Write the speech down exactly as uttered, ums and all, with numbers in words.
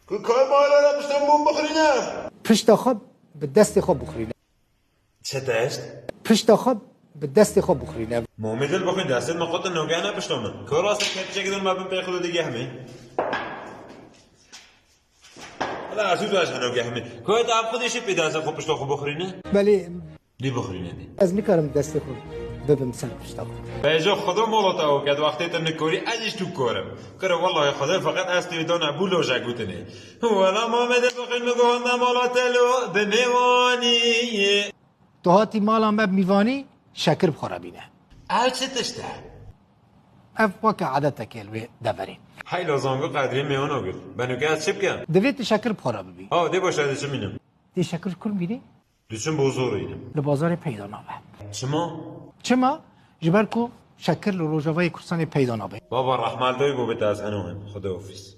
Ku kar mala re pişta min bixirîne. Pişta xwe bi destê xwe bixirîne. Çi tişt? Pişta xwe bi destê xwe bixirîne. Momê dil bixwîn destê min qutin nogehne pişta min. Ku rast e kepçek din me bin pê xwe digehmê. Hala ez û ez heno gehmê. Ku ez av xwe dişî pê destê xwe pişta xwe bixirîne. Belê. Dî bixirîne dî. Ez nikarim destê xwe bibim ser pişta xwe. Bêje Xudo mala te ew ket, wextê tu nikorî ez jî tu korim. Kire wellahî Xudo feqet ez tê dana bû loje gotinê. Wela mame de bixin min gohanda mala te lo bi mêvanî. Tu hatî mala me bi mîvanî şekir bi xwe re bîne. Ev çi tişt e? Ev weke edetekê li wê deverê. Heyla zango qedrê mêwana girt. Benûke ez çi bikim? Divê tu şekir bi xwe re bibî. Ha, dê baş ez diçim înim. Dê şekir kur bînî? Diçim bo zor înim. Li bazarê peyda nabe. Çima? Çima? Ji ber ku şekir li Rojavayê Kurdistanê peyda nabe. Baba rehmal doy bo bê te ez heno hem. Xuda ofîs.